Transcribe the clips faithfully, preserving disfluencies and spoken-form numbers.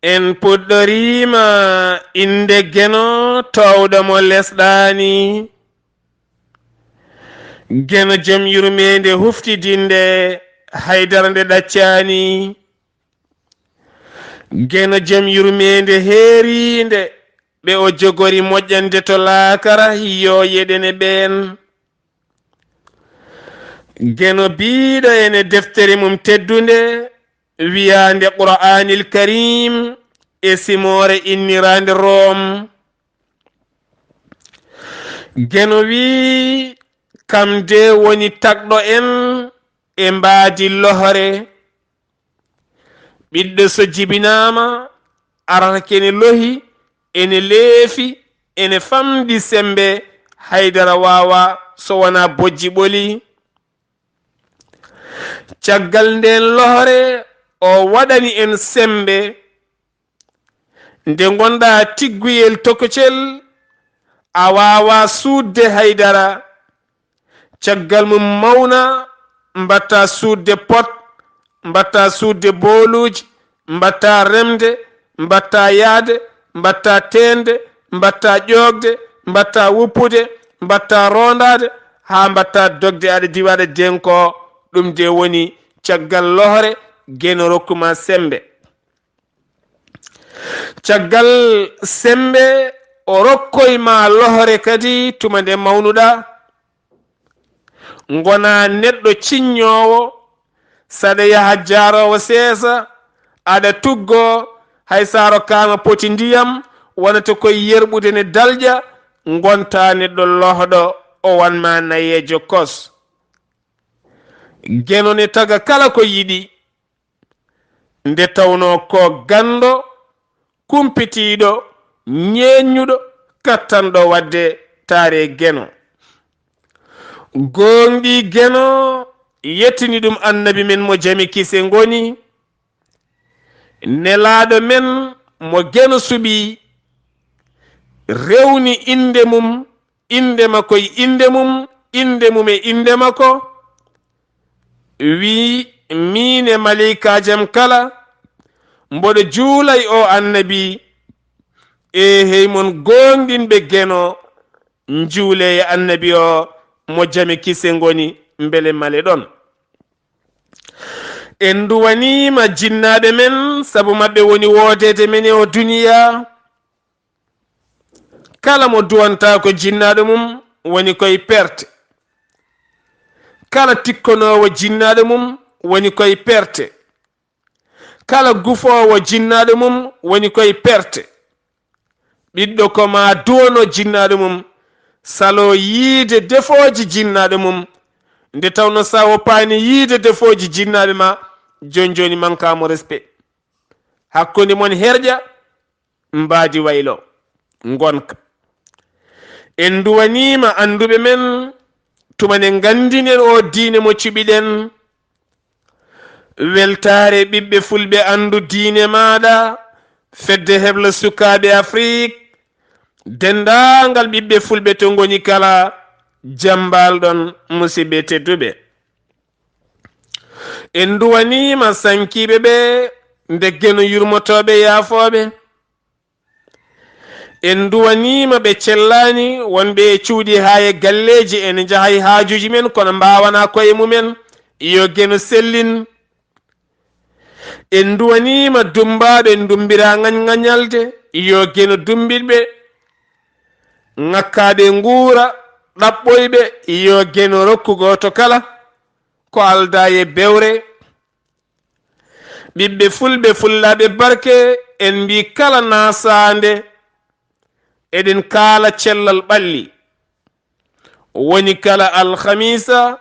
En puɗɗoriima innde Geno toowɗo mo lesɗaani. Geno jom yurmeende huftidinde haydara nde ɗaccaani. Geno jom yurmeende heeriinde ɓe o jogori moƴƴande to laakara yo yeɗene ɓeen. Geno biiɗo ene deftere mum teddunde wiyaande Qur'aanil Kariim e simoore inniraande Room. Geno wii kam de woni tagɗo en e mbaadi lohre. Ɓiɗɗo so jibinaama arata kene lohi, ene leefi, ene famɗi semmbe, haydara waawaa so wonaa bojji ɓoli. Caggal ndeen lohre o waɗani en semmbe. Nde ngonɗaa tigguyel tokocel, a waawaa suuɗde haydara. Caggal mum mawna, mbaɗtaa suuɗde pot, mbaɗtaa suuɗde booluuji, mbaɗtaa remde, mbaɗtaa yahde, mbaɗtaa teende, mbaɗtaa ƴoogde, mbaɗtaa wuppude, mbaɗtaa roondaade, haa mbaɗtaa dogde aɗa diwa aɗa denkoo. Ɗum de woni caggal lohre, Geno rokku ma semmbe. Caggal semmbe o rokkoy ma lohre kadi tuma nde mawnuɗaa. Ngonaa neɗɗo ciññoowo, saɗa yaha jaaroowo seesa, aɗa tuggoo, hay so a rokkaama poti ndiyam, wonata koye yerɓude ne dalƴa, ngontaa neɗɗo lohɗo, o wan ma nayeejo kos. Geno ne taga kala ko yiɗi. Nde tawnoo ko ganndo, kumpitiiɗo, ñeeññuɗo, kattanɗo waɗde taare Geno. Gooŋɗii Geno yettini ɗum Annabi men mo jam e kise ngoni, Nelaaɗo men mo Geno suɓii, rewni innde mum, innde makko e innde mum, innde mum e innde makko, wii, miin e maleykaaji am kala, mboɗo juula e o Annabi, eehey mon gooŋɗinɓe Geno, njuulee e Annabi o mo jam e kise ngoni, mbele maleɗon. En nduwaniima jinnaaɓe men, sabu maɓɓe woni woodeede men e o duniyaa. Kala mo duwantaako jinnaaɗo mum woni koye perte. Kala tikkonoowo jinnaaɗo mum woni koye perte. Kala gufoowo jinnaaɗo mum woni koye perte. Ɓiɗɗo ko ma duwano jinnaaɗo mum, salo yiide defooji jinnaaɗo mum. Nde tawno sa woppaani yiide defooji jinnaaɓe ma, jooni jooni manka mo respect. Hakkunde mon herƴa, mbaadi waylo, ngonka. En nduwaniima annduɓe men, tuma ne nganndinen o diine mo cuɓiɗen. Weltaare ɓiɓɓe fulɓe anndu diine maaɗa, fedde hebla sukaaɓe Afrik, denndaangal ɓiɓɓe fulɓe to ngoni kala, jam mbaal-ɗon, musidɓe tedduɓe. En nduwaniima sankiiɓe ɓe nde Geno yurmotooɓe yaafooɓe. En nduwaniima ɓe cellaani wonɓe e cuuɗi haa e galleeji, ene njaha e haajuuji men kono mbaawanaa koye mumen, yo Geno sellin. En nduwaniima dummbaaɓe ndummbiraa ŋañ-ŋañalde, yo Geno dummbit ɓe. Ŋakkaaɓe nguura, ɗaɓɓoy ɓe, yo Geno rokku gooto kala ko aldaa e bewre. Ɓiɓɓe fulɓe, fullaaɓe barke, en mbii kala naasaande, eɗen kaala cellal ɓalli. Woni kala alhamiisa,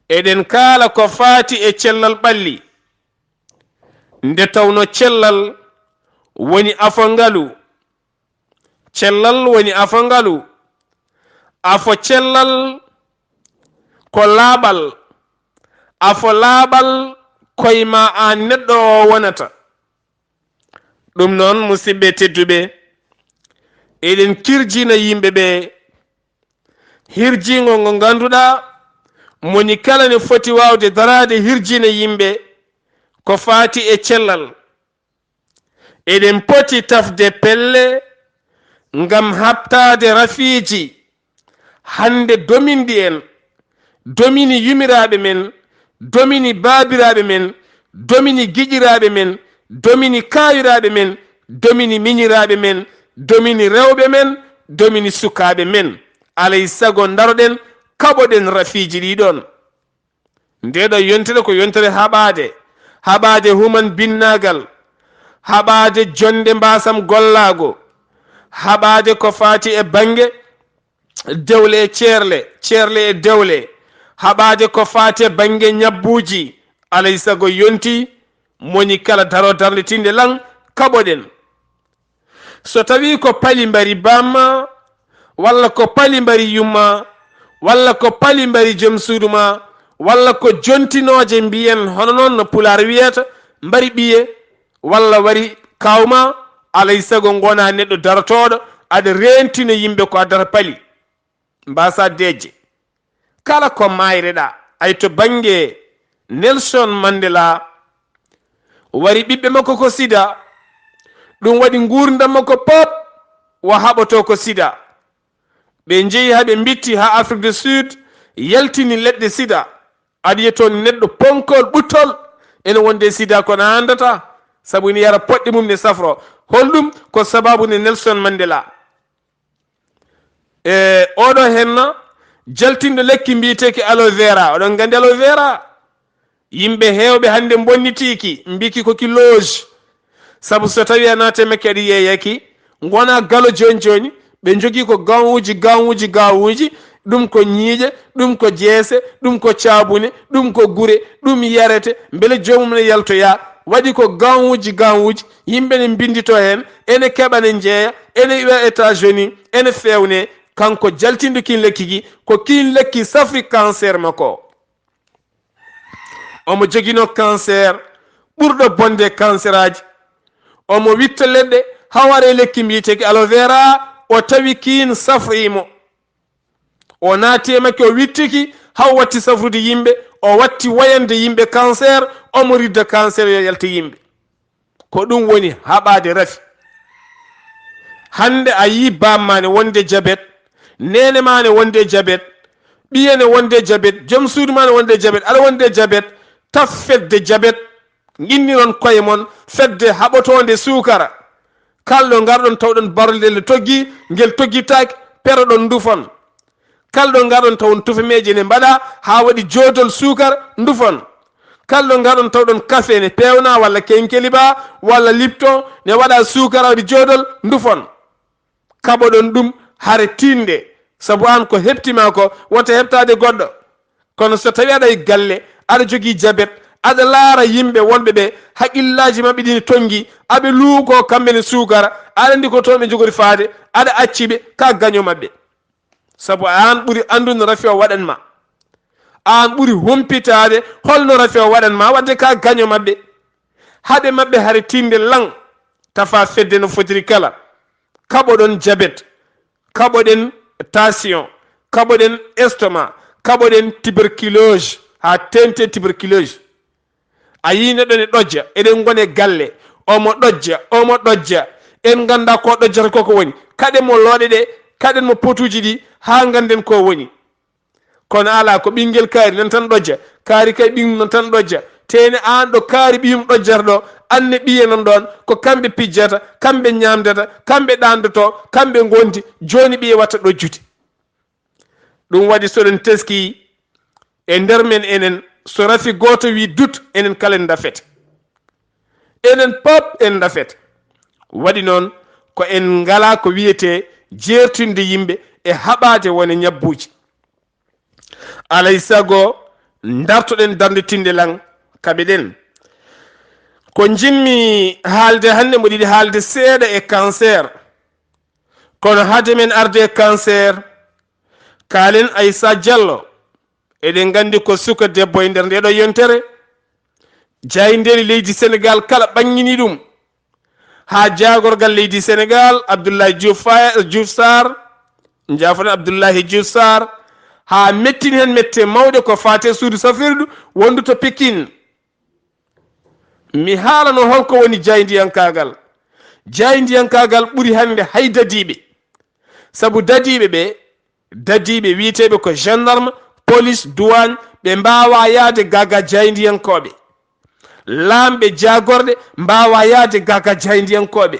eɗen kaala ko faati e cellal ɓalli. Nde tawno cellal woni afo ngalu. Cellal woni afo ngalu. Afo cellal ko laaɓal. Afo laaɓal koye ma aan neɗɗo o wonata. Ɗum noon, musidɓe tedduɓe, eɗen kirjina yimɓe ɓe hirjingol ngo ngannduɗaa moni kala ne foti waawde daraade hirjina yimɓe ko faati e cellal. Eɗen poti tafde pelle ngam haɓtaade rafiiji hannde dominɗi en, domini yumiraaɓe men, domini baabiraaɓe men, domini giƴiraaɓe men, domini kaawiraaɓe men, domini miñiraaɓe men, domini rewɓe men, domini sukaaɓe men. Alay sago ndaroɗen, kaɓoɗen rafiiji ɗii ɗoon. Ndeeɗo yontere ko yontere haɓaade, haɓaade human binnaagal, haɓaade jonnde mbaasam gollaago, haɓaade ko faati e bannge dewle e ceerle, ceerle e dewle, haɓaade ko faati e bannge ñabbuuji. Alay sago yonti, moni kala daro darnde tinde lan, kaɓoɗen. So tawii ko pali mbari baam maa, walla ko pali mbari yumma, walla ko pali mbari joom suudu maa, walla ko jontinooje mbiyen, hono noon no Pulaar wiyata, mbari ɓiye, walla wari kaaw maa, alay sago ngonaa neɗɗo darotooɗo, aɗa reentina yimɓe ko addata pali. Mbaasa deeƴde. Kala ko maayreɗaa, ay to bannge Nelson Mandela, wari ɓiɓɓe makko ko sida, ɗum waɗi nguurndam makko pop, o haɓotoo ko sida. Ɓe njehi haa ɓe mbitti haa Afrique du Sud, yaltini leɗɗe sida. Aɗa yiya toon neɗɗo ponkol ɓuttol, ene wonde sida kono a anndataa, sabu ene yara poɗɗe mum ne safro. Holɗum? Ko sababu nde Nelson Mandela. E oɗo henna jaltinɗo lekki mbiyeteeki aloe vera. Oɗon nganndi aloe vera? Yimɓe heewɓe hannde mbonnitiiki, mbiki ko ki loge. Sabu so tawii a naati e makki aɗa yeeyaki, ngona galo jooni jooni, ɓe njogii ko gawuuji, gawuuji, gawuuji, ɗum ko ñiiƴe, ɗum ko jeese, ɗum ko caabune, ɗum ko gure, ɗum yarete, mbele joomum ne yaltoya. Waɗi ko gawuuji, gawuuji, yimɓe ne mbinnditoo heen, ene keɓa ne njeeya, ene iwa États-Unis, ene feewne. Kanko jaltinɗo kiin lekki ki, ko kiin lekki safri cancer makko. Omo joginoo cancer ɓurɗo bonde canceraaji. Omo witta leɗɗe, haware lekki mbiyeteeki aloe vera, o tawi kiin safrii mo. O naati e makki, o wittiki, haw watti safrude yimɓe, o watti wayande yimɓe cancer, omo ridda cancer yo yalta yimɓe. Ko ɗum woni haɓaade rafi. Hannde a yii baam maa ne wonde jabet, neene maa ne wonde jabet, ɓiye ne wonde jabet, joom suudu maa ne wonde jabet, aɗa wonde jabet, taf fedde jabet, nginniron koye mon fedde haɓotoonde suukara. Kala ɗo ngarɗon tawɗon barolel ne toggi, ngel toggitaaki, peroɗon ndufon. Kala ɗo ngarɗon tawon tufameeje ne mbaɗa haa waɗi joodol suukar, ndufon. Kala ɗo ngarɗon tawɗon kafe ne peewna walla kenkeliba walla lipton ne waɗa suukar waɗi joodol, ndufon. Kaɓoɗon ɗum hare tiinde, sabu aan ko heɓtimaa ko wota heɓtaade goɗɗo. Kono so tawii aɗa e galle, aɗa jogii jabet, aɗa laara yimɓe wonɓe ɓe haqillaaji maɓɓe ɗi ne tonngi, aɓe luuko kamɓe ne suukara, aɗa anndi ko toon ɓe njogori faade, aɗa acci ɓe, ka gaño maɓɓe. Sabu aan ɓuri anndude no rafi o waɗan ma. Aan ɓuri humpitaade holno rafi o waɗan ma, wadde ka gaño maɓɓe. Haɓe maɓɓe hare tiinde lan, tafa fedde no fotiri kala. Kaɓoɗon jabet, kaɓoɗen tension, kaɓoɗen estomac, kaɓoɗen tuberculose, haa teeŋte tuberculose. A yii neɗɗo ne ɗojja, eɗen ngoni e galle, omo ɗojja, omo ɗojja. En ngannda ko ɗojjata ko ko woni. Kaɗen mo looɗe ɗe, kaɗen mo potuuji ɗi, haa ngannden ko woni. Kono alaa, ko ɓinngel kaari nan tan ɗojja, kaari kay ɓiyum nan tan ɗojja. Teene aan ɗo kaari ɓiyum ɗojjata ɗo, aan ne ɓiye nan ɗoon, ko kamɓe pijjata, kamɓe ñaamdata, kamɓe ɗaandoto, kamɓe ngondi, jooni ɓiye watta ɗojjude. Ɗum waɗi so ɗen teskii e nder men enen, so rafi gooto wii dut, enen kala en ndafete. Enen pop en ndafete. Waɗi noon ko en ngalaa ko wiyetee jeertinde yimɓe e haɓaade wone ñabbuuji. Alay sago ndartoɗen darnde tinde lan kaɓe ɗen. Ko njimmi haalde hannde, mboɗo yiɗi haalde seeɗa e cancer. Kono hade men arde e cancer, kaalen Aissa Diallo. Eɗen nganndi ko suka debbo e nder ndeɗo yontere. Jaayndeeli leydi Senegaal kala ɓanngini ɗum. Haa jaagorgal leydi Senegaal, Abdoulaye Diouf Faye, Diouf Sarr, njaafo-ɗen Abdoulaye Diouf Sarr, haa mettini heen mette mawɗe ko faati e suudu safrirdu wondu to Pekin. Mi haalano hol ko woni jaayndiyankaagal. Jaayndiyankaagal ɓuri hannde hay dadiiɓe. Sabu dadiiɓe ɓe, dadiiɓe wiyeteeɓe ko gendarme, police, douane, ɓe mbaawaa yahde gaa gaa jaayndiyankooɓe. Laamɓe jaagorɗe mbaawaa yahde gaa gaa jaayndiyankooɓe.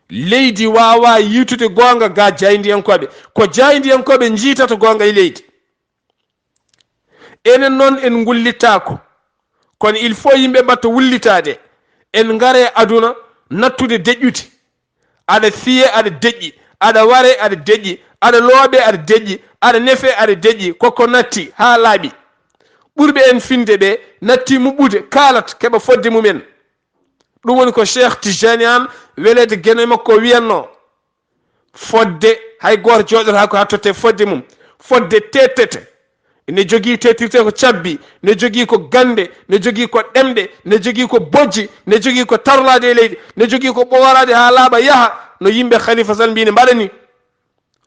Leydi waawaa yiitude goonga gaa jaayndiyankooɓe. Ko jaayndiyankooɓe njiitata goonga e leydi. Enen noon en ngullitaako. Kono il faut yimɓe mbatta wullitaade. En ngare aduna nattude deƴƴude. Aɗa fiye, aɗa deƴƴi. Aɗa ware, aɗa deƴƴi. Aɗa looɓe, aɗa deƴƴi. Aɗa nefe, aɗa deƴƴi. Koko natti haa laaɓi. Ɓurɓe en finde ɓe natti muɓɓude, kaalat, keɓa fodde mumen. Ɗum woni ko Cheikh Tijani Anne weleede Geno e makko wiyatnoo. Fodde, hay gooto jooɗotaako haa tottee fodde mum. Fodde tettete. Ne jogii tettirte ko cabbi, ne jogii ko gannde, ne jogii ko ɗemɗe, ne jogii ko bojji, ne jogii ko tarlaade e leydi, ne jogii ko ɓooraade haa laaɓa yaha, no yimɓe Khalifa Sall mbii ne mbaɗa ni.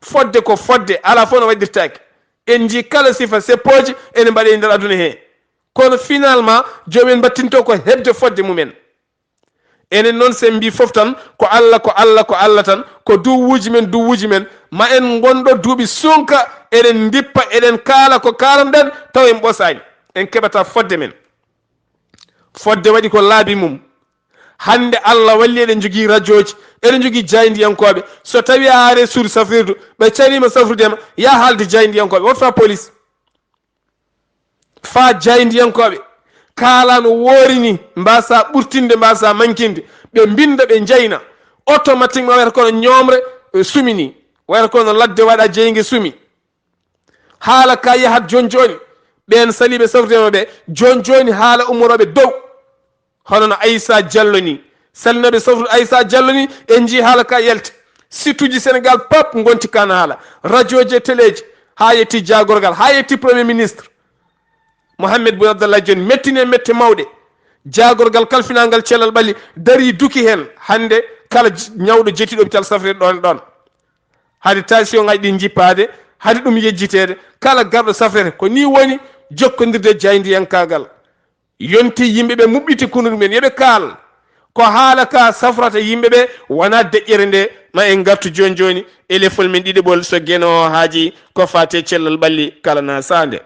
Fodde ko fodde, alaa fof no waɗirtaake. En njii kala sifa seppooji ene mbaɗe e nder aduna hee. Kono finalement, joomum en mbattinto ko heɓde fodde mumen. Enen noon, so en mbii fof tan, ko Allah, ko Allah, ko Allah tan, ko duwuuji men, duwuuji men, ma en ngonɗo duuɓi sunka, eɗen ndippa, eɗen kaala ko kaalanɗen, taw en ɓosaani, en keɓataa fodde men. Fodde waɗi ko laabi mum. Hannde Allah walli eɗen njogii rajooji, eɗen njogii jaayndiyankooɓe. So tawii a aree suudu safrirdu, ɓe caliima safrude ma, yaa haalde jaayndiyankooɓe, woto faa police. Faa jaayndiyankooɓe kaalaa no woori ni, mbaasaa ɓurtinde, mbaasaa mankinde. Ɓe mbinnda, ɓe njayna. Automatiquement wayata kono ñoomre, e, sumi ni. Wayata kono ladde waɗa jeynge sumi. Haala ka yahat jooni jooni. Ɓeen saliiɓe safrude ma ɓe, jooni jooni haala ummorooɓe dow. Hono no Aissa Diallo ni. Salnooɓe safrude Aissa Diallo ni, en njii haala ka yalti. Site uji Sénégal pap ngonti kan haala. Rajooji e teleeji, haa yetti jaagorgal, haa yetti Premier Ministre. Mohamed Boun Abdallah Dionne, mettini e mette mawɗe. Jaagorgal kalfinaangal cellal ɓalli, darii duki heen. Hannde kala j-, ñawɗo jeetiiɗo hôpital safrete ɗoon e ɗoon. Hade tension ngaji ɗi jippaade, hade ɗum yejjiteede, kala garɗo safrete. Ko nii woni jokkondirde e jaayndiyankaagal. Yonti yimɓe ɓe muɓɓiti kunu ɗumen, yo ɓe kaal. Ko haala ka safrata yimɓe ɓe, wonaa deƴƴere nde. Ma en ngartu jooni jooni e lefol men ɗiɗaɓol, so Geno haaji, ko faati e cellal ɓalli kala na saande.